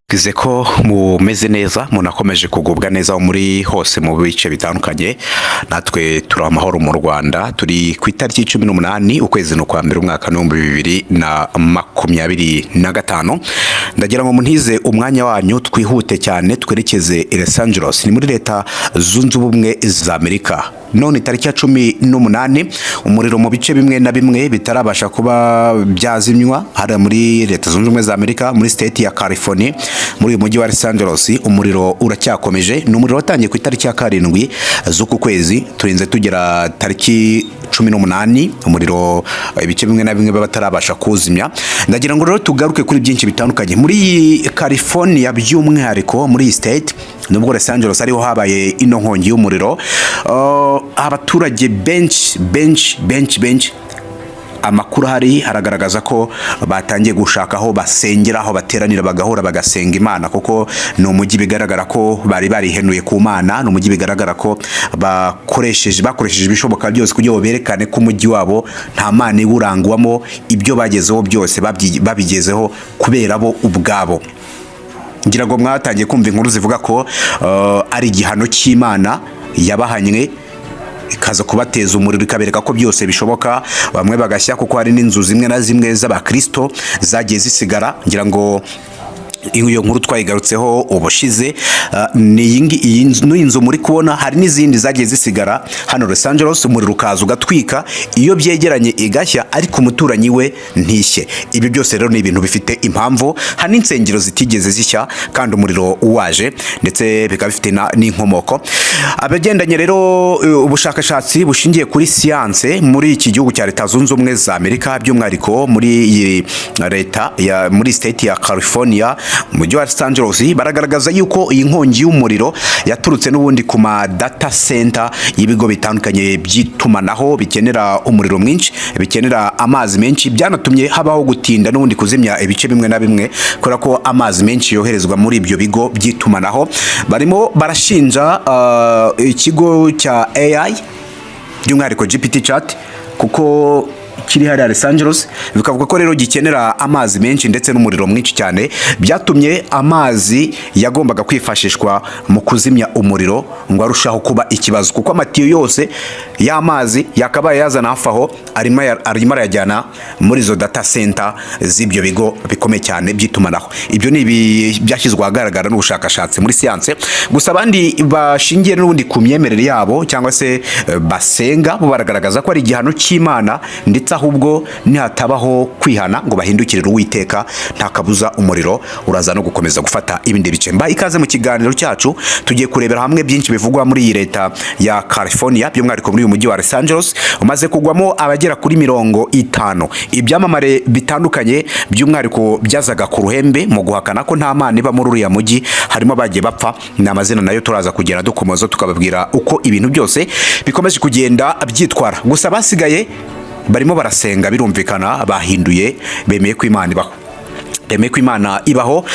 Twize ko mumeze neza, munakomeje kugubwa neza aho muri hose mu bice bitandukanye. Natwe turi amahoro mu Rwanda. Turi ku itariki 18, ukwezi ni ukwa mbere, umwaka w'2025. Ndagira ngo muntize umwanya wanyu, twihute cyane twerekeze i Los Angeles, ni muri Leta Zunze Ubumwe za Amerika. None tariki ya 18, umuriro mu bice bimwe na bimwe bitarabasha kuba byazimywa hariya muri Leta Zunze Ubumwe za Amerika, muri state ya California, muri uyu mujyi wa Los Angeles, umuriro uracyakomeje. Ni umuriro watangiye ku itariki ya 7 z'uku kwezi, turinze tugera tariki 18, umuriro ibice bimwe na bimwe baba batarabasha kuwuzimya. Ndagira ngo rero tugaruke kuri byinshi bitandukanye muri iyi California, by'umwihariko muri iyi state, nubwo Los Angeles ariho habaye ino nkongi y'umuriro. Abaturage benshi benshi benshi benshi, amakuru ahari haragaragaza ko batangiye gushaka aho basengera, aho bateranira, bagahura bagasenga Imana, kuko ni umujyi bigaragara ko bari barihenuye ku Mana. Ni umujyi bigaragara ko bakoresheje ibishoboka byose kugira ngo berekane ko umujyi wabo nta Mana iwurangwamo, ibyo bagezeho byose babigezeho kubera bo ubwabo. Ngira ngo mwatangiye kumva inkuru zivuga ko ari igihano cy'Imana yabahanywe, ikaza kubateza umuriro, ikabereka ko byose bishoboka, bamwe bagashya, kuko hari n'inzu zimwe na zimwe z'abakristo zagiye zisigara. Ngira ngo iyo nkuru twayigarutseho ubushize. Ni iyi nzu, n'iyi nzu muri kubona, hari n'izindi zagiye zisigara hano Los Angeles, umuriro ukaza ugatwika, iyo byegeranye igashya ariko umuturanyi we ntishye. Ibi byose rero ni ibintu bifite impamvu. Hari n'insengero zitigeze zishya kandi umuriro waje, ndetse bikaba bifite n'inkomoko. Abagendanye rero ubushakashatsi bushingiye kuri siyanse muri iki gihugu cya Leta Zunze Ubumwe za Amerika, by'umwihariko muri iyi leta ya muri state ya California, mu mujyi wa Los Angeles, baragaragaza yuko iyi nkongi y'umuriro yaturutse n'ubundi ku ma data center y'ibigo bitandukanye by'itumanaho, bikenera umuriro mwinshi, bikenera amazi menshi. Byanatumye habaho gutinda n'ubundi kuzimya ibice bimwe na bimwe, kubera ko amazi menshi yoherezwa muri ibyo bigo by'itumanaho. Barimo barashinja ikigo cya AI, by'umwihariko GPT Chat, kuko kiri hariya Los Angeles, bikavuga ko rero gikenera amazi menshi ndetse n'umuriro mwinshi cyane. Byatumye amazi yagombaga kwifashishwa mu kuzimya umuriro ngo arushaho kuba ikibazo, kuko amatiyo yose y'amazi yakabaye yazana hafi aho arimo arayajyana muri izo data center z'ibyo bigo bikomeye cyane by'itumanaho. Ibyo ni ibi byashyizwe ahagaragara n'ubushakashatsi muri siyanse. Gusa abandi bashingiye n'ubundi ku myemerere yabo cyangwa se basenga, bo baragaragaza ko ari igihano cy'Imana, ndetse ahubwo nihatabaho kwihana ngo bahindukirire Uwiteka, nta kabuza umuriro uraza no gukomeza gufata ibindi bice. Mba ikaze mu kiganiro cyacu. Tugiye kurebera hamwe byinshi bivugwa muri iyi leta ya California, by'umwihariko muri uyu mujyi wa Los Angeles umaze kugwamo abagera kuri 50, ibyamamare bitandukanye, by'umwihariko byazaga ku ruhembe mu guhakana ko nta Mana iba muri uriya mujyi. Harimo abagiye bapfa, ni amazina nayo turaza kugenda dukomoza, tukababwira uko ibintu byose bikomeje kugenda byitwara. Gusa abasigaye barimo barasenga, birumvikana bahinduye, bemeye ko Imana ibaho, bemeye ko Imana ibaho.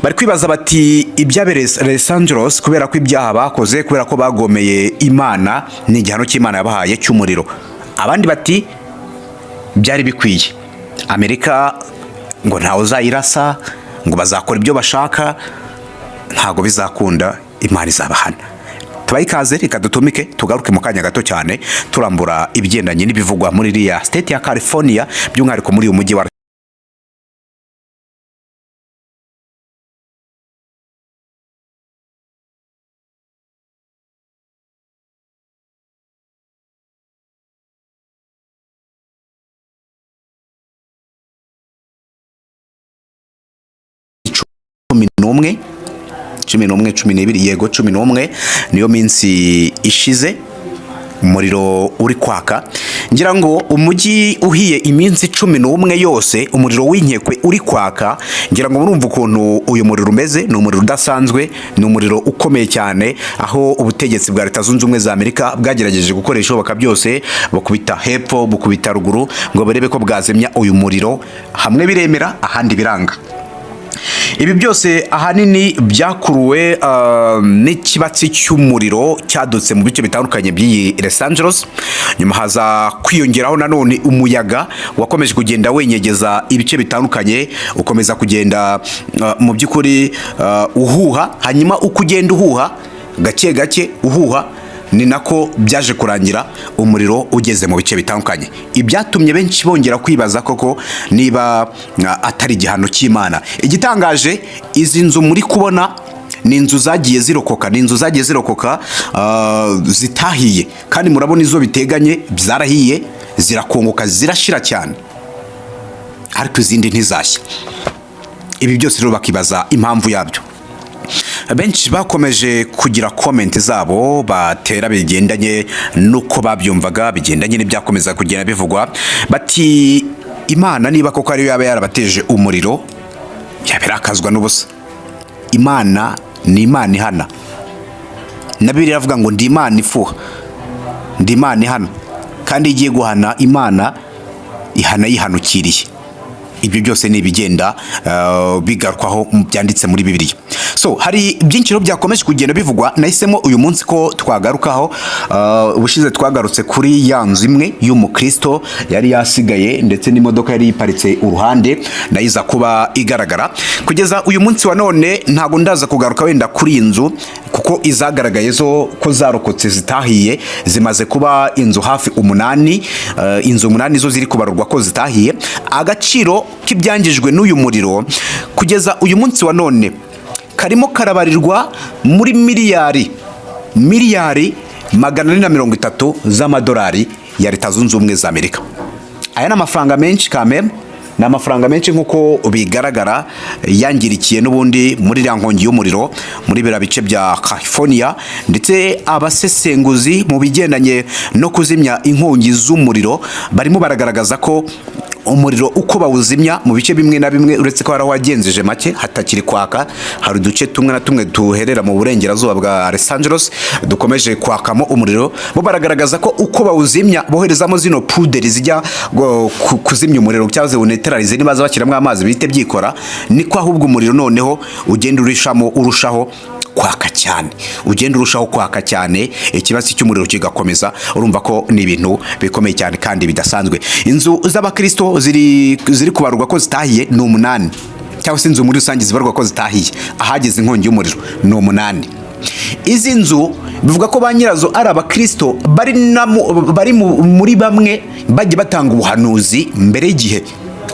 Bari kwibaza bati ibyabereye Los Angeles, kubera ko ibyaha bakoze, kubera ko bagomeye Imana, ni igihano cy'Imana yabahaye cy'umuriro. Abandi bati byari bikwiye, Amerika ngo ntawe uzayirasa, ngo bazakora ibyo bashaka, ntabwo bizakunda, Imana izabahana. Tubahe ikaze, reka dutumike, tugaruke mu kanya gato cyane turambura ibigendanye n'ibivugwa muri iriya state ya California, by'umwihariko muri uyu mujyi wa 11, 11, 12, yego 11 niyo minsi ishize umuriro uri kwaka. Ngira ngo umujyi uhiye iminsi 11 yose, umuriro w'inkekwe uri kwaka, ngira ngo murumva ukuntu uyu muriro umeze. Ni umuriro udasanzwe, ni umuriro ukomeye cyane, aho ubutegetsi bwa Leta Zunze Ubumwe za Amerika bwagerageje gukoresha ibishoboka byose, bukubita hepfo, bukubita ruguru, ngo barebe ko bwazimya uyu muriro. Hamwe biremera, ahandi biranga. Ibi byose ahanini byakuruwe n'ikibatsi cy'umuriro cyadutse mu bice bitandukanye by'iyi Los Angeles. Nyuma haza kwiyongeraho nanone umuyaga wakomeje kugenda wenyegeza ibice bitandukanye, ukomeza kugenda mu by'ukuri uhuha. Hanyuma uko ugenda uhuha gake gake uhuha, ni nako byaje kurangira umuriro ugeze mu bice bitandukanye, ibyatumye benshi bongera kwibaza koko niba atari igihano cy'Imana. Igitangaje, izi nzu muri kubona ni inzu zagiye zirokoka, ni inzu zagiye zirokoka zitahiye, kandi murabona izo biteganye zarahiye, zirakongoka, zirashira cyane, ariko izindi ntizashya. Ibi byose rero bakibaza impamvu yabyo. Benshi bakomeje kugira comment zabo batera bigendanye n'uko babyumvaga, bigendanye n'ibyakomeza kugenda bivugwa, bati: "Imana niba koko ariyo yaba yarabateje umuriro, yaba irakazwa n'ubusa. Imana ni Imana ihana." Na Bibiliya iravuga ngo: "Ndi Imana ifuha, ndi Imana ihana." Kandi iyo igiye guhana, Imana ihana yihanukiriye. Ibyo byose ni ibigenda bigarukwaho byanditse muri Bibiliya. So hari byinshi rero byakomeje kugenda bivugwa, nahisemo uyu munsi ko twagarukaho. Ubushize twagarutse kuri ya nzu imwe y'umukristo yari yasigaye, ndetse n'imodoka yari yiparitse uruhande nayo iza kuba igaragara. Kugeza uyu munsi wa none ntabwo ndaza kugaruka wenda kuri iyi nzu, kuko izagaragaye zo ko zarokotse zitahiye zimaze kuba inzu hafi 8. Inzu 8 zo ziri kubarurwa ko zitahiye. Agaciro k'ibyangijwe n'uyu muriro kugeza uyu munsi wa none karimo karabarirwa muri miliyari 430 z'amadolari ya Leta Zunze Ubumwe za Amerika. Aya ni amafaranga menshi kameme, ni amafaranga menshi nk'uko bigaragara yangirikiye n'ubundi muri iriya nkongi y'umuriro muri biriya bice bya California. Ndetse abasesenguzi mu bigendanye no kuzimya inkongi z'umuriro barimo baragaragaza ko umuriro uko bawuzimya mu bice bimwe na bimwe, uretse ko hari aho wagenjeje make hatakiri kwaka, hari uduce tumwe na tumwe duherera mu burengerazuba bwa Los Angeles dukomeje kwakamo umuriro. Bo baragaragaza ko uko bawuzimya boherezamo zino puderi zijya kuzimya umuriro cyangwa ziwuneterarize, nibaza bashyiramo amazi bihite byikora, niko ahubwo umuriro noneho ugenda urishamo urushaho kwaka cyane, ugenda urushaho kwaka cyane, ikibazo cy'umuriro kigakomeza. Urumva ko ni ibintu bikomeye cyane kandi bidasanzwe. Inzu z'abakristo ziri kubarurwa ko zitahiye ni 8, cyangwa se inzu muri rusange zibarwa ko zitahiye ahageze inkongi y'umuriro ni 8. Izi nzu bivuga ko ba nyirazo ari abakristo bari muri bamwe bajya batanga ubuhanuzi mbere y'igihe,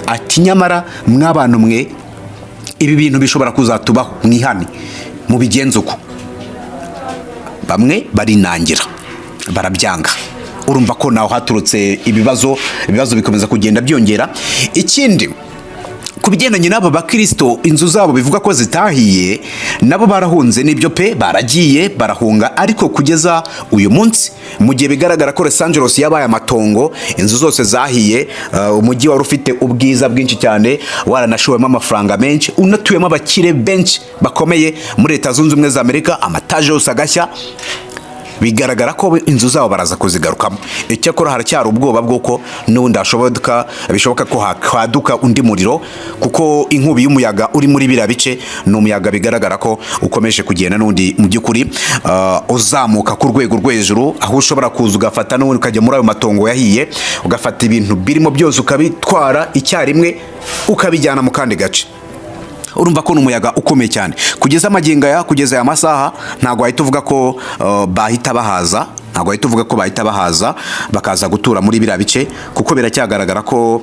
ati: "Nyamara mw'abantu mwe, ibi bintu bishobora kuzatubaho, mwihane mubigenze uko." Bamwe barinangira, barabyanga. Urumva ko naho haturutse ibibazo, ibibazo bikomeza kugenda byongera. Ikindi, ku bigendanye n'aba bakristo inzu zabo bivuga ko zitahiye, nabo barahunze, nibyo pe, baragiye barahunga. Ariko kugeza uyu munsi, mu gihe bigaragara ko Los Angeles yabaye amatongo, inzu zose zahiye, umujyi wari ufite ubwiza bwinshi cyane, waranashowemo amafaranga menshi, unatuyemo abakire benshi bakomeye muri Leta Zunze Ubumwe za Amerika, amataje yose agashya, bigaragara ko inzu zabo baraza kuzigarukamo. Icyakora haracyari ubwoba bw'uko n'ubundi hashoboka, bishoboka ko hakwaduka undi muriro, kuko inkubi y'umuyaga uri muri biriya bice ni umuyaga bigaragara ko ukomeje kugenda n'undi mu by'ukuri uzamuka ku rwego rwo hejuru, aho ushobora kuza ugafata n'ubundi ukajya muri ayo matongo yahiye, ugafata ibintu birimo byose ukabitwara icyarimwe, ukabijyana mu kandi gace. Urumva ko ni umuyaga ukomeye cyane. Kugeza amagingo aya, kugeza aya masaha, ntabwo wahita uvuga ko bahita bahaza, ntabwo wahita uvuga ko bahita bahaza bakaza gutura muri biriya bice, kuko biracyagaragara ko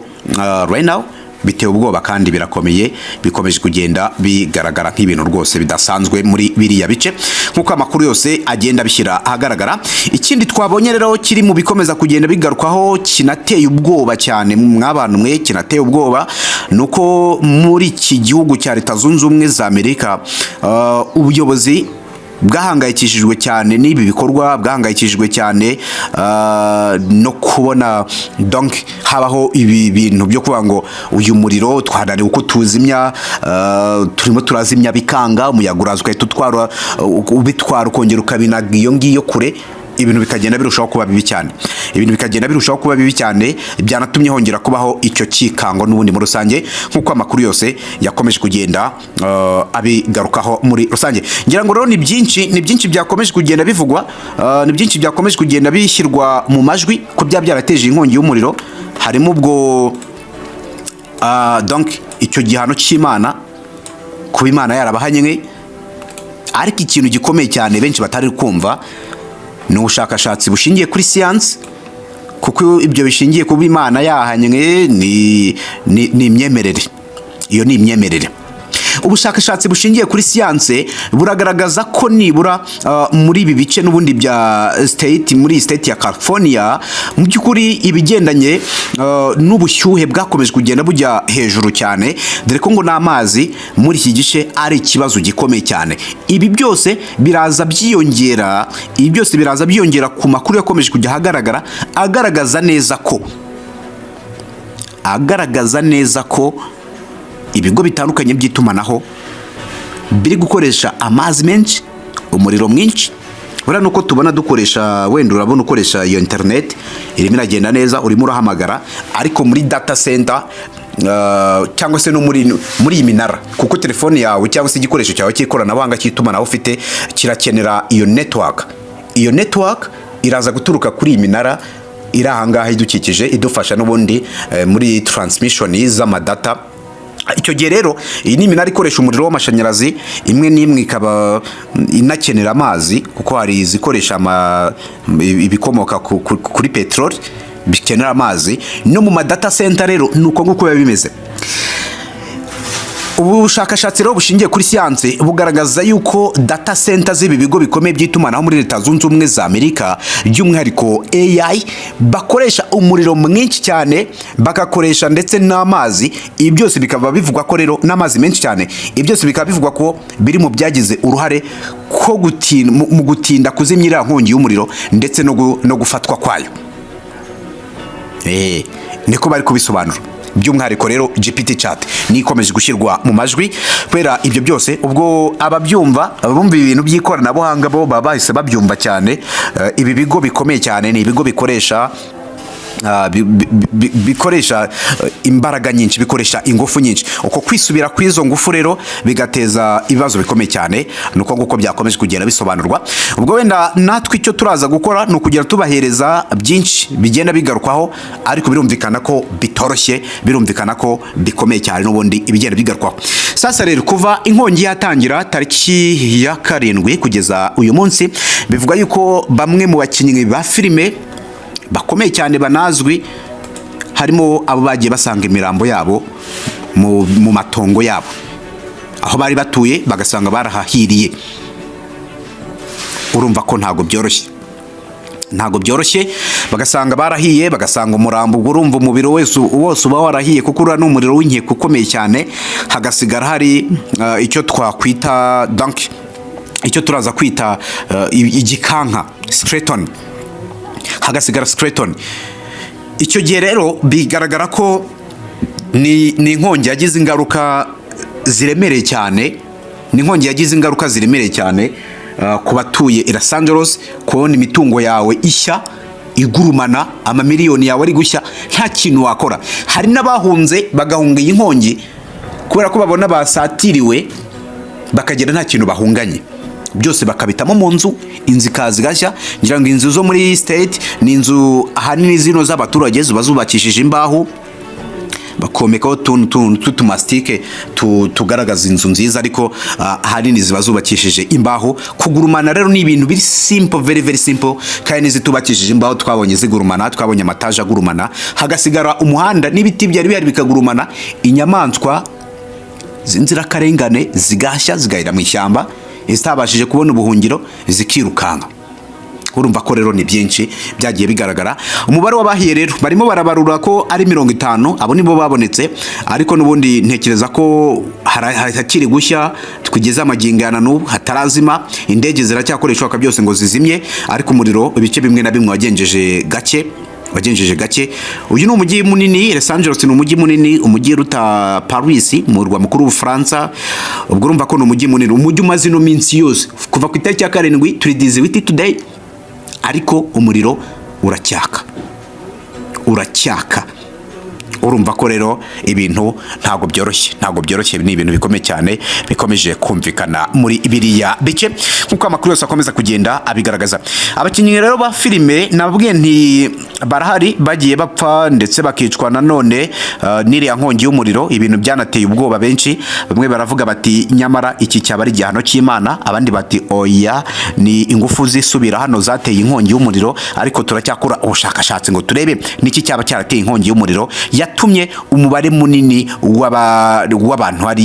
right now biteye ubwoba kandi birakomeye, bikomeje kugenda bigaragara nk'ibintu rwose bidasanzwe muri biriya bice, nk'uko amakuru yose agenda abishyira ahagaragara. Ikindi twabonye rero kiri mu bikomeza kugenda bigarukwaho, kinateye ubwoba cyane mw'abantu mwe, kinateye ubwoba, ni uko muri iki gihugu cya Leta Zunze Ubumwe za Amerika ubuyobozi bwahangayikishijwe cyane n'ibi bikorwa, bwahangayikishijwe cyane no kubona donc habaho ibi bintu byo kuvuga ngo uyu muriro twananiwe uko tuzimya, turimo turazimya bikanga, umuyaga uraza ugahita utwara, ubitwara ukongera ukabinaga iyo ngiyo kure. Ibintu bikagenda birushaho kuba bibi cyane, ibintu bikagenda birushaho kuba bibi cyane. Byanatumye hongera kubaho icyo cyikango n'ubundi muri rusange, nk'uko amakuru yose yakomeje kugenda abigarukaho muri rusange. Ngira ngo rero ni byinshi, ni byinshi byakomeje kugenda bivugwa, ni byinshi byakomeje kugenda bishyirwa mu majwi ko byaba byarateje inkongi y'umuriro. Harimo ubwo donc icyo gihano cy'Imana, kuba Imana yarabahanye. Ariko ikintu gikomeye cyane benshi batari kumva ni ubushakashatsi bushingiye kuri siyansi, kuko ibyo bishingiye kuba Imana yahanywe ni imyemerere, iyo ni imyemerere. Ubushakashatsi bushingiye kuri siyanse buragaragaza ko nibura muri ibi bice n'ubundi bya state, muri iyi state ya California, mu by'ukuri ibigendanye n'ubushyuhe bwakomeje kugenda bujya hejuru cyane, dore ko ngo n'amazi muri iki gice ari ikibazo gikomeye cyane. Ibi byose biraza byiyongera, ibi byose biraza byiyongera ku makuru yakomeje kujya ahagaragara agaragaza neza ko ibigo bitandukanye by'itumanaho biri gukoresha amazi menshi, umuriro mwinshi. Buriya nuko tubona dukoresha, wenda urabona ukoresha iyo interineti irimo iragenda neza, urimo urahamagara, ariko muri data center cyangwa se no muri iyi minara, kuko telefone yawe cyangwa se igikoresho cyawe cy'ikoranabuhanga cy'itumanaho ufite kirakenera iyo network. Iyo network iraza guturuka kuri iyi minara iri ahangaha idukikije, idufasha n'ubundi muri transmission z'amadata. Icyo gihe rero iyi ni iminara ikoresha umuriro w'amashanyarazi, imwe n'imwe ikaba inakenera amazi, kuko hari izikoresha ibikomoka kuri peteroli bikenera amazi. No mu madata center rero ni uko nguko biba bimeze. Ubu bushakashatsi rero bushingiye kuri siyansi bugaragaza yuko data center z'ibi bigo bikomeye by'itumanaho muri Leta Zunze Ubumwe za Amerika, by'umwihariko AI, bakoresha umuriro mwinshi cyane, bagakoresha ndetse n'amazi. Ibi byose bikaba bivugwa ko rero n'amazi menshi cyane, ibi byose bikaba bivugwa ko biri mu byagize uruhare ko gutinda, mu gutinda kuzimya iriya nkongi y'umuriro ndetse no gufatwa kwayo. Niko bari kubisobanura. By'umwihariko rero GPT chat ni ikomeje gushyirwa mu majwi kubera ibyo byose. Ubwo ababyumva, abumva ibintu by'ikoranabuhanga, bo baba bahise babyumva cyane. Ibi bigo bikomeye cyane ni ibigo bikoresha imbaraga nyinshi, bikoresha ingufu nyinshi. Uko kwisubira kw'izo ngufu rero bigateza ibibazo bikomeye cyane. Ni uko nguko byakomeje kugenda bisobanurwa. Ubwo wenda natwe icyo turaza gukora ni ukugera tubahereza byinshi bigenda bigarukwaho, ariko birumvikana ko bitoroshye, birumvikana ko bikomeye cyane n'ubundi ibigenda bigarukwaho. Sasa rero, kuva inkongi yatangira tariki ya 7 kugeza uyu munsi, bivuga yuko bamwe mu bakinnyi ba filime bakomeye cyane banazwi, harimo abo bagiye basanga imirambo yabo mu matongo yabo aho bari batuye, bagasanga barahahiriye. Urumva ko ntabwo byoroshye, ntabwo byoroshye. Bagasanga barahiye, bagasanga umurambo. Ubwo urumva umubiri wese wose uba warahiye, kuko uriya ni umuriro w'inkiko ukomeye cyane. Hagasigara hari icyo twakwita, donc icyo turaza kwita igikanka, skeleton, hagasigara skeleton. Icyo gihe rero bigaragara ko ni inkongi yagize ingaruka ziremereye cyane, ni inkongi yagize ingaruka ziremereye cyane ku batuye i Los Angeles. Kubona imitungo yawe ishya, igurumana, amamiliyoni yawe ari gushya, nta kintu wakora. Hari n'abahunze, bagahunga iyi nkongi kubera ko babona basatiriwe, bakagenda nta kintu bahunganye, byose bakabitamo mu nzu, inzu ikaza igashya. Ngira ngo inzu zo muri state ni inzu ahanini zino z'abaturage ziba zubakishije imbaho, bakomekaho utuntu tuntu tw'utumasitike tugaragaza inzu nziza, ariko ahanini ziba zubakishije imbaho. Kugurumana rero ni ibintu biri simple, very very simple. Kandi n'izitubakishije imbaho twabonye zigurumana, twabonye amataje agurumana, hagasigara umuhanda n'ibiti byari bihari bikagurumana, inyamaswa z'inzirakarengane zigashya, zigahira mu ishyamba, izitabashije kubona ubuhungiro zikirukanka. Urumva ko rero ni byinshi byagiye bigaragara. Umubare w'abahiye rero barimo barabarura ko ari 50, abo nibo babonetse, ariko n'ubundi ntekereza ko hakiri gushya kugeza amagingo ya na n'ubu hatarazima. Indege ziracyakoreshwa byose ngo zizimye, ariko umuriro ibice bimwe na bimwe wagenjeje gake, wagenjeje gake. Uyu ni umujyi munini, Los Angeles ni umujyi munini, umujyi uruta Paris, umurwa mukuru w'Ubufaransa. Ubwo urumva ko ni umujyi munini, umujyi umaze ino minsi yose kuva ku itariki ya 7, turi 18 today, Ariko umuriro uracyaka, uracyaka. Urumva ko rero ibintu ntabwo byoroshye, ntabwo byoroshye. Ni ibintu bikomeye cyane bikomeje kumvikana muri biriya bice, nk'uko amakuru yose akomeza kugenda abigaragaza. Abakinnyi rero ba filime nababwiye nti barahari, bagiye bapfa ndetse bakicwa nanone n'iriya nkongi y'umuriro. Ibintu byanateye ubwoba benshi. Bamwe baravuga bati: "Nyamara iki cyaba ari igihano cy'Imana." Abandi bati: "Oya, ni ingufu zisubira hano zateye inkongi y'umuriro." Ariko turacyakora ubushakashatsi ngo turebe niki cyaba cyarateye inkongi y'umuriro yatumye umubare munini w'abantu hari